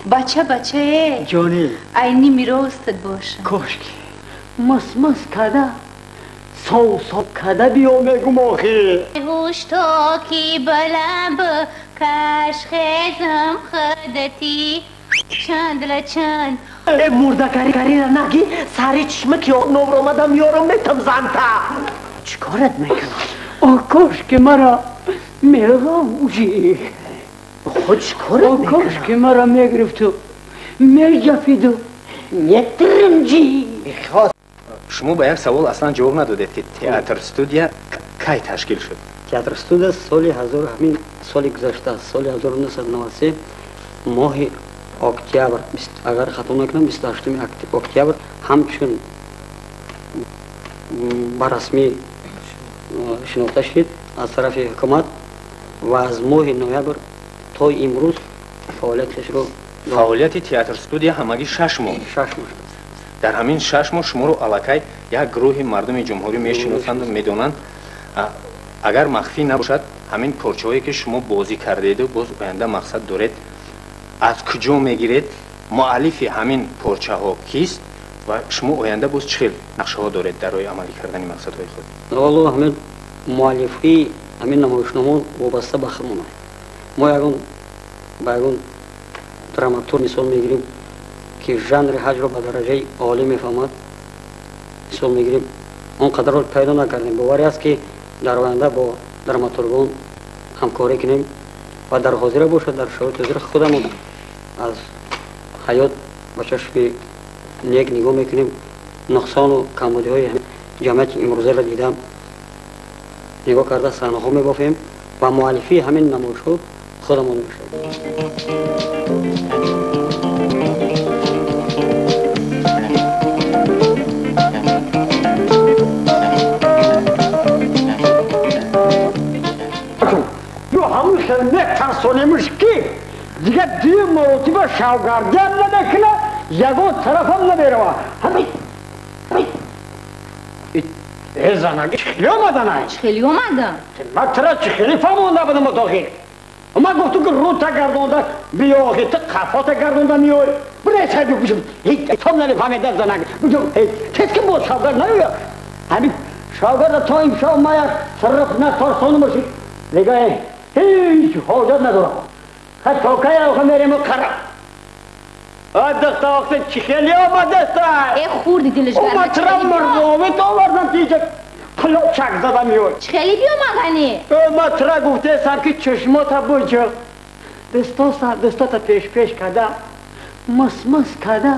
Бача бачае. Ҷони. Айни миростат бошам. Кошки мас-мас када, сов-сов када биё мегум охи. Ҳушто ки балаб каш хезам хадати чанд ла чанд. Э мурдакарина наги сари чишма ки новр омадам ёрам метам занта. Чикорат мекунам? О кошки мара меғавҷи. Худ чикорат мекунам? О кошки мара мегирифту меҷафиду метринҷи. Шумо ба як савол аслан ҷавоб надодед, ки театр студия кай ташкил шуд? Театр студия соли ҳазор ҳамин соли гузашта, соли 1993 моҳи октябр, агар хато накунам, 28 октябр ҳамчун ба расмӣ шинохта шуд аз тарафи ҳукумат ва аз моҳи ноябр то имрӯз фаъолияташро. Фаъолияти театр студия ҳамагӣ 6 моҳ. 6 моҳ. Дар ҳамин 6 моҳ шуморо аллакай як гурӯҳи мардуми ҷумҳурӣ мешиносанду медонанд. Агар махфӣ набошад, ҳамин порчаҳое ки шумо бозӣ кардеду боз оянда мақсад доред, аз куҷо мегиред? Муаллифи ҳамин порчаҳо кист ва шумо оянда боз чӣ хел нақшаҳо доред дар роҳи амалӣ кардани мақсадҳои худ? Аввало ҳамин муаллифии ҳамин намоишнома вобаста ба худмон. Мо ягон ба ягон драматург мисол мегирем ки жанри ҳаҷро ба дараҷаи олӣ мефаҳмад, мисол мегирем, он қадарро пайдо накардем. Боварӣ аст ки дар оянда бо драматургон ҳамкорӣ кунем ва дар ҳозира бошад, дар шароити ҳозира худамон аз ҳаёт ба чашми нек нигоҳ мекунем, нуқсону камбудиҳои ҷамъияти имрӯзаро дида нигоҳ карда саҳнаҳо мебофем ва муаллифии ҳамин намоишҳо худамон мешавем. Метарсонемш ки дигар дию маротиба шавгардиам намекуна, ягон тарафам намерава. Э занак, чӣ хеле омаданай? Чӣ хеле омадам? Ман тра чӣ хеле фаҳмонда будам отохи. Ман гуфтум ки рута гардонда биё охи, ту қафота гардонда меёй. Биресай бигӯшам, ҳеҷ намефаҳмеда занак. Тез ки боз шавгард наёя. Ҳамин шавгарда то имшаб ман як сирриқ натарсонумаши. Дигар ҳеҷ ҳоҷат надорам. То кай охи мерему қара. Духта охи чӣ хеле омадаста? Э хурди дилаш гарма. Ман тра мурдовит овардам ки инҷа пилочак зада меёй. Чӣ хеле биёмадани? Ман тра гуфтаестам ки чашмота буҷа. Дастата пеш-пеш када, мас-мас када,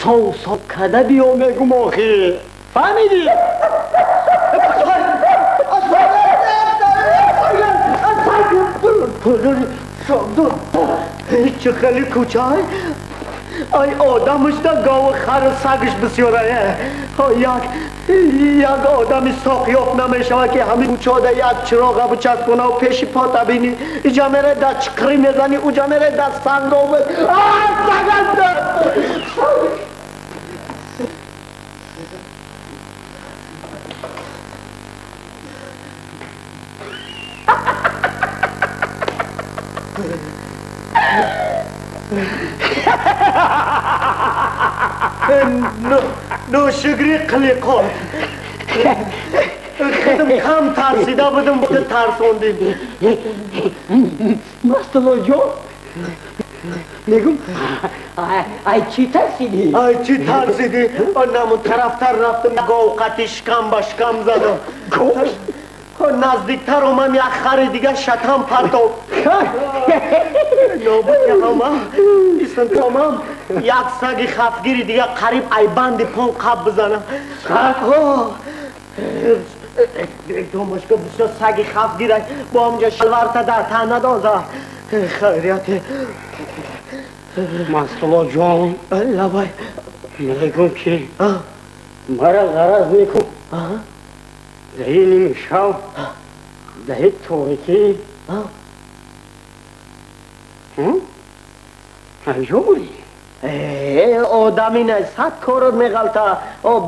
сов-сов када биё мегум охи. Фаҳмидӣ? Чӣ хеле кӯчай? Ай одамашда гову хару сагаш бисёрае. Як одами соқ ёфт намешавад ки ҳамин кӯчода як чироға бичаспонаву пеши пота бинӣ. Иҷа мере дар чиқрӣ мезанӣ, уҷа мере дар сангов. Саганда! Ношукрӣ қилиқон. Худам кам тарсида будам, ту тарсондӣ. Мастуллоҷон, мегум, ай чӣ тарсидӣ? Ай чӣ тарсидӣ? Намун тарафтар рафтам, говқати шикам ба шикам задам. Наздиктар омам, як хари дига шакам партоб. Нобуд ҳама истонтомам, як саги хафгири дига қариб айбанди пон қаб бизанам. Домашка бисёр саги хафгира бо ҳамҷа шалварта дар тан надоза. Хайрият. Мастуллоҷон, лабай, мегум ки мара ғараз мекун. Даҳи нимшав, даҳи торикӣ. Ҷо будӣ? Одами не, сад корот меғалта.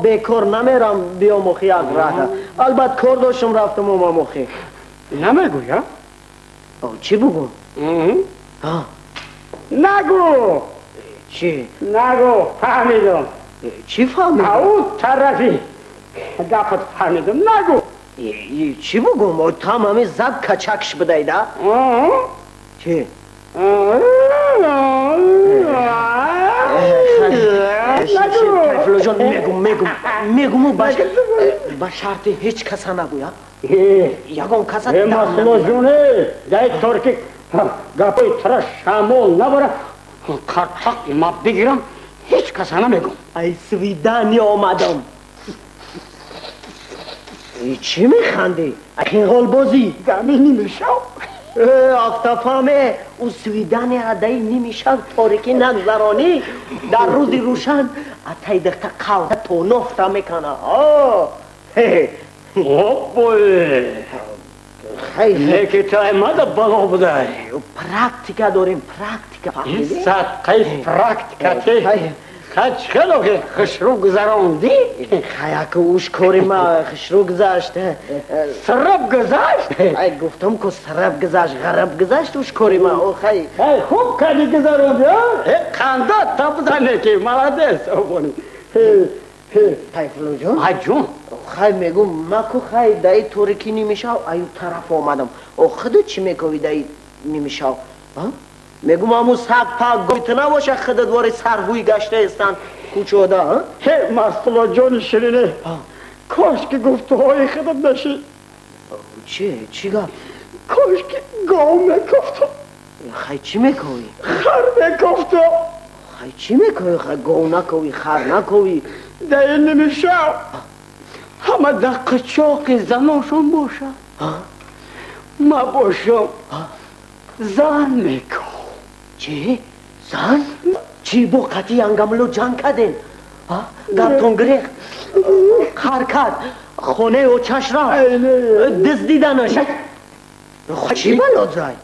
Бекор намерам биём охи як раҳа. Албат кор доштам, рафтам омам охи. Намегӯя? Чӣ бугум? Нагу! Чӣ? Нагу, фаҳмидам. Чӣ фаҳмидам? Ау тарафи гапат фаҳмидам. Нагу! Чӣ бугум? Там ҳами зад качакш будай да? Чӣ? Кайфуллоҷон, мегум, мегум, мегуму ба шарти ҳеҷ каса нагӯя. Ягон каса Масуллоҷоне, дай торки гапои тара шамол набара, қартақ ма бигирам, ҳеҷ каса намегум. Ай свидание омадам. Чӣ механдӣ? Хинғолбозӣ? Дами нимишав. Автофаме, ӯ свиданияра даи нимишав торикӣ нагзаронӣ, дар рӯзи рӯшан атай дихта қавта тонофта мекана. Обой! Неки таймада бало будай. Практика дорем, практика. Садқаи практика те. Хач хело ки хушрӯ гузарондӣ? Хаяку уш кори ма хушрӯ гузашт. Сараб гузашт? Ай гуфтам ку сараб гузашт, ғараб гузашт уш кори ма. О хай. Хай хуб кади гузарондӣ, а? Қанда табзане ки молодец обони. Кайфуллоҷон? Ай ҷон. Хай мегум, ма ку хай даи торикӣ нимишав аю тараф омадам. О худо чӣ мекови даи нимишав? Мегум ҳамун саг пак гойта набоша худат вори сарҳӯй гашта истанд кӯчода, а? Ҳе Мастуллоҷони ширине, кош ки гуфтуҳои худат нашид. Чӣ? Чӣ гап? Кош ки гов мекофтам. Хай чӣ мековӣ? Хар мекофтам. Хай чӣ мековӣ? Хай гов наковӣ, хар наковӣ. Даи нимишав ҳама дар қичоқи заношон бошад. Ма бошам зан меков. Чӣ? Зан? Чӣ бо қатъи ангамло ҷанг кардем? Гаптон гирехт, хар кард, хонаи очаш рафт, дуздиданаш. Чӣ бало зай?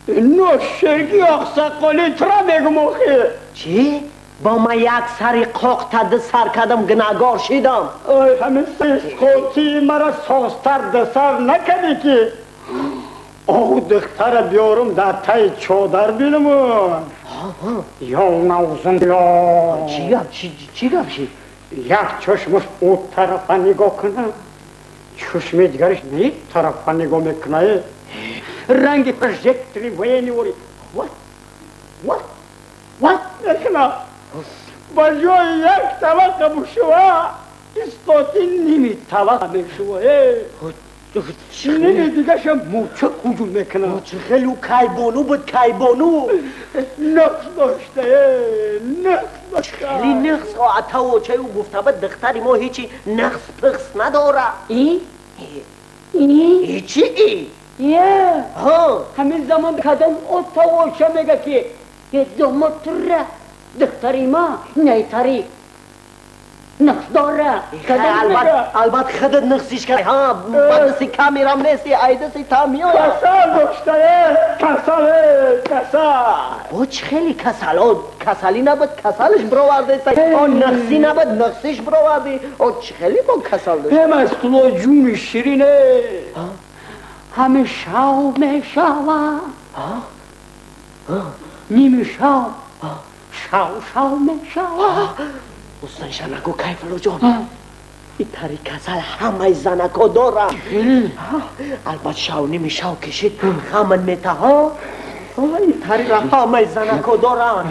Ношерги оқсақоли тура мегум охи. Чӣ? Бо ма як сари қоқта ду сар кардам, гунаҳгор шидам. Ой, ҳамин сисқотии мара созтар ду сар накардӣ ки. Оҳ, духтара биёрум дар таи чодар бинаму. Ё навзумбиллоҳ. Чӣ гап? Чӣ гап шид? Як чашмаш ӯ тарафа нигоҳ кунад, чашми дигараш не тарафа нигоҳ мекунад. Ранги прожектори военный вори. Вот, вот, вот мекунад. Ба ҷои як табақа бушува, истоти ними табақа мешува. Ними дигаша мӯча ҳуҷум мекунад. Чӣ хеле ӯ кайбону буд, кайбону. Нақс дошта, нақс дошта. Хеле нақс. Атаву очаи ӯ гуфта буд, духтари мо ҳечи нақс пихс надорад. И? И чӣ и? Е! Ҳамин замон кадом отаву оча мега ки домотра духтари ма найтари нақс дора. Албат худат нақсиш кард. Ҳа, ба дасти камерам нести, ай дасти та меояд. Касал дошта, касал, касал. Бо чӣ хеле касал? О, касалӣ набуд, касалаш бировардеста. О, нақсӣ набуд, нақсиш бировардӣ. О, чӣ хеле бо касал дошта? Э, Мастулло ҷуни ширине. Ҳаме шав мешава. Ними шав. Шав шав мешава. Устанша нагу, Кайфуллоҷон. Итари касал ҳамаи занако дорад. Албат шав ними шав кишид, хаман метаҳо. Итарира ҳамаи занако доранд.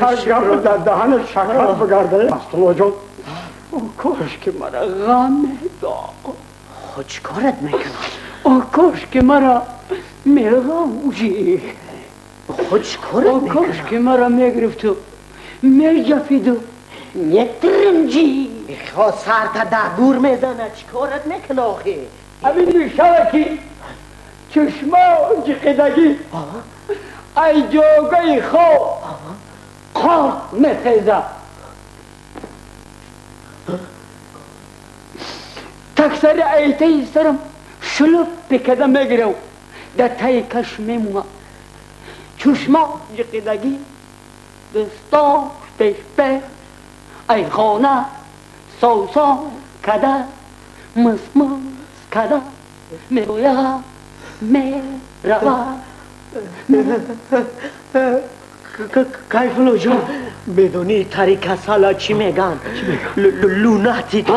Ҳар гапро дар даҳани шакар бигарда. Мастуллоҷон, о кош ки мара ғам медод. Хо чӣ корат мекунад? О кош ки мара меғамҷӣ. Хо чӣ корат О кош мекунад? ки мара мегирифту меҷафиду метринҷӣ. Хо сарта дар гур мезанад, чӣ корат мекунад охи? Ҳамин мешава ки чашмо ҷиқидагӣ ай ҷогаи хоб қорт мехезад. Таксари айтаи сарам шулуп бекада мегирав, дар таи каш мемонад. Чашмо ҷиқидагӣ дасташ пешпеш ай хона сосон када мисмис када мегӯяд меравад. Кайфулло ҷон, медонӣ тари касала чӣ меган? Лунатик,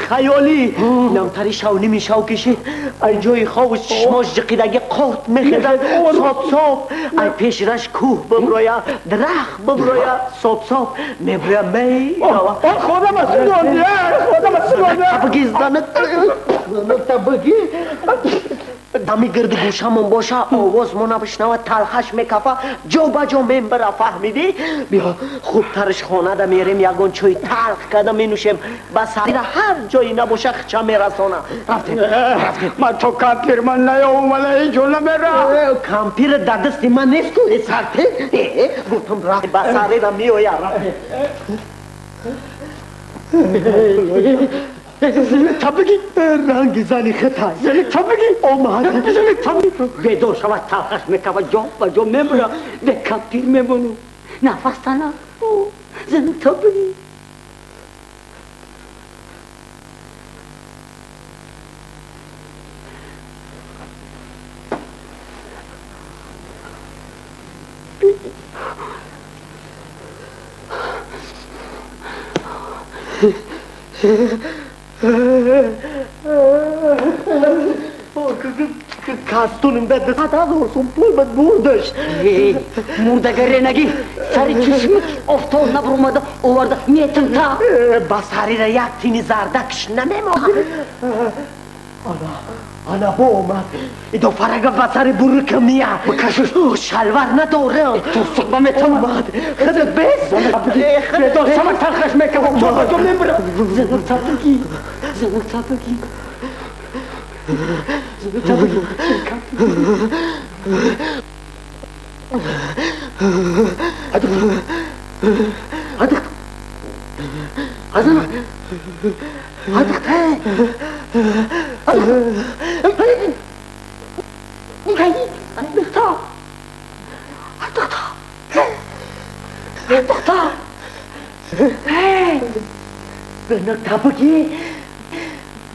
хаёлӣ. Намтари шав ними шав кишид, ай ҷои хову чишмош ҷиқидаги қорт мехезад, соб соб, ай пешраш кӯҳ биброя, дарахт биброя, соб соб меброя мерава. Худам сунонде, худам сунонде. Табги занат, табги. Дами гирди гӯшамон боша, овоз мо набишнава, талхаш мекафа, ҷо ба ҷо мембара, фаҳмидӣ? Биё, хубтарш хонада мерем, ягон чой талх карда менӯшем, ба сарира ҳар ҷое набоша хича мерасона. Рафтем, рафтем. Ман то кампир ман наёмада ҳеҷ намера. Кампир дар дасти ман нест ку, сарте. Гуфтам рафт, ба сарира меоя, рафтем. Табги ранги зани хитай. Зани табги омад. Зани табги бедор шавад, талхаш мекавад, ҷо ба ҷо мемура, бе кампир мемону. Нафас тана. Зани табги. Кастуним да 100,000 сум пул бад бурдаш. Мурдагаре наги, сари чишми офтоб набурмада оварда метим та. Ба сарира як тини зардакш намемонад. Ана, ана бо омад. Идо фарага ба сари бурка мия. Бакашуш. Шалвар надорам. Тусуқ ба метам. Омад. Худат бес. Бедор шава талхаш мекавад, ҷо ба ҷо мебурад. Занак табги, занак табги.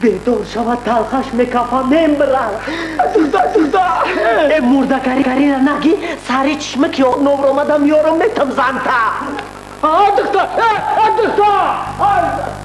Бедор шавад, талхаш мекафа, мембирад. Духта, Э, мурдакарира наги, сари чишма ки нобромада меёрам, метам занта. Духта, духта.